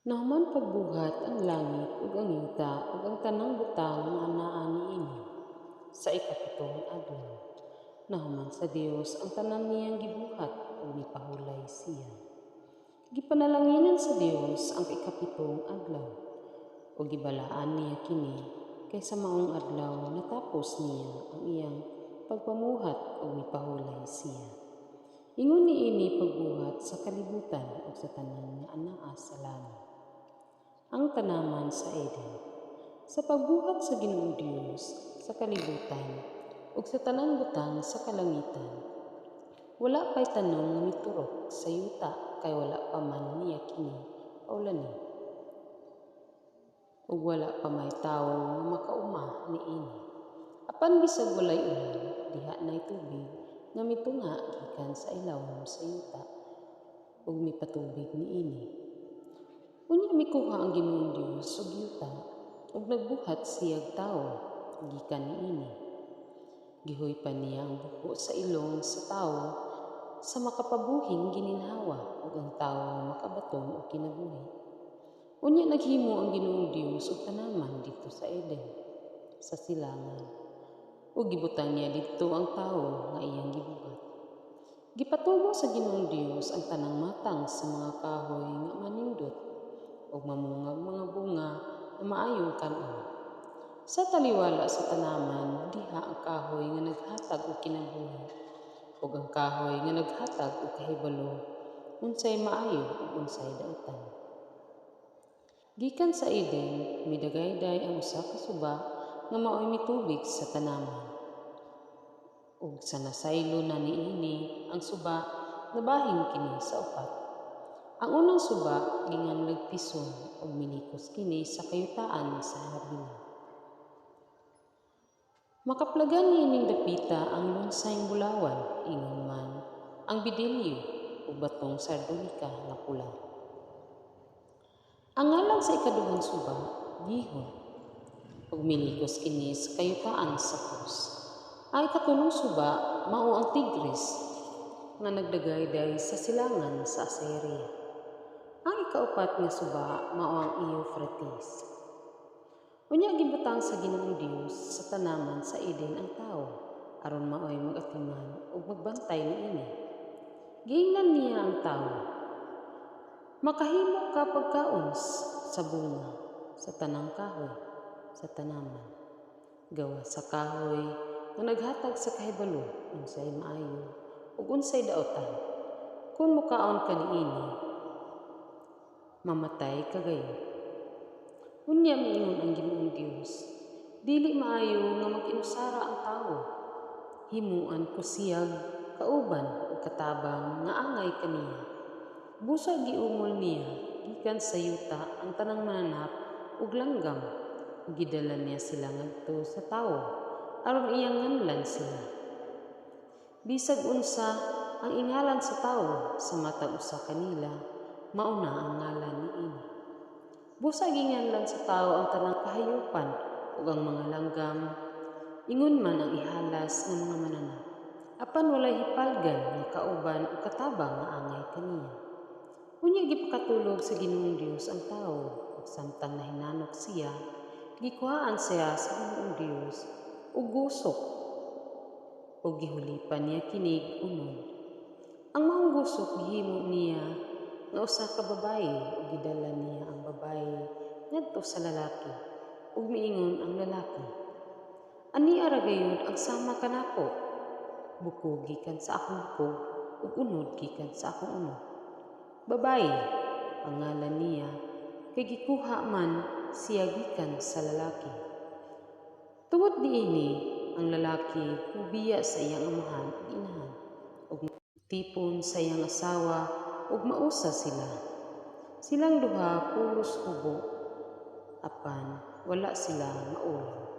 Nahuman pagbuhat ang langit ug ang yuta ug ang tanang butang nga anaa niini sa ikapitong adlaw. Nahuman sa Dios ang tanan niyang gibuhat ug mipahulay siya. Gipanalanginan sa Dios ang ikapitong adlaw ug gibalaan niya kini kay sa maong adlaw natapos niya ang iyang pagpamuhat ug mipahulay siya. Ingon niini pagbuhat sa kalibutan ug sa tanan nga anaa sa langit. Ang tanaman sa Eden. Sa pagbuhat sa Ginoong Dios sa kalibutan ug sa tanang butang sa kalangitan, wala pay tanom nga miturok sa yuta kay wala pa man niya kini paulani ug wala pa may tawo nga makauma niini. Apan bisag walay ulan, diha nay tubig nga mitunga gikan sa ilawom sa yuta ug mipatubig niini. Unya mikuha ang Ginoong Dios og yuta ug nagbuhat siyag tawo gikan niini. Gihuypan niya ang buko sa ilong sa tawo sa makapabuhing gininhawa ug ang tawo makabaton og kinabuhi. Unya naghimo ang Ginoong Dios og tanaman didto sa Eden sa silangan ug gibutang niya didto ang tawo nga iyang gibuhat. Gipatubo sa Ginoong Dios ang tanang matang sa mga kahoy nga manindot ug mamungag mga bunga nga maayong kan-on. Sa taliwala sa tanaman, diha ang kahoy nga naghatag og kinabuhi ug ang kahoy nga naghatag og kahibalo unsay maayo ug unsay dautan. Gikan sa Eden, midagayday ang usa ka suba nga maoy mitubig sa tanaman. Ug sa nasaylo na niini ang suba, nabahin kini sa upat. Ang unang suba ginganlag Pison ug milikos kini sa kayutaan sa Havila. Makaplagan niining dapita ang lunsayng bulawan, ingon man ang bedelyo ug batong sardonika nga pula. Ang ngalan sa ikaduhang suba, Gihon, ug milikos kini sa kayutaan sa Cus. Ang ikatulong suba mao ang Tigris nga nagdagayday sa silangan sa Assyria. Ang ikaupat nga suba mao ang Euphrates. Unya gibutang sa Ginoong Dios sa tanaman sa Eden ang tawo aron maoy mag-atiman ug magbantay niini. Giingnan niya ang tawo, "Makahimo ka pagkaon sa bunga sa tanang kahoy sa tanaman, gawas sa kahoy nga naghatag sa kahibalo unsay maayo ug unsay dautan. Kung mukaon ka niini, mamatay ka gayud." Unya miingon ang Ginoong Dios, "Dili maayo nga mag-inusara ang tawo. Himuan ko siyag kauban ug katabang nga angay kaniya." Busa giungol niya gikan sa yuta ang tanang mananap ug langgam ug gidala niya sila ngadto sa tawo aron iyang nganlan sila. Bisag unsa ang ingalan sa tawo sa matag usa kanila, mao na ang ngalan niini. Busa ginganlan sa tawo ang tanang kahayupan ug ang mga langgam, ingon man ang ihalas nga mga mananap. Apan walay hipalgan nga kauban ug katabang nga angay kaniya. Unya gipakatulog sa Ginoong Dios ang tawo, ug samtang nahinanok siya, gikuhaan siya sa Ginoong Dios og gusok ug gihulipan niya kinig unod. Ang maong gusok gihimo niya nga usa ka babayi ug gidala niya ang babayi ngadto sa lalaki, ug miingon ang lalaki, "Ania ra gayud ang sama kanako, buko gikan sa akong bukog ug unod gikan sa akong unod. Babayi ang ngalan niya kay gikuha man siya gikan sa lalaki." Tungod niini, ang lalaki mobiya sa iyang amahan ug inahan ug tipon sa iyang asawa ug mausa sila. Silang duha pulos hubo apan wala sila maulaw.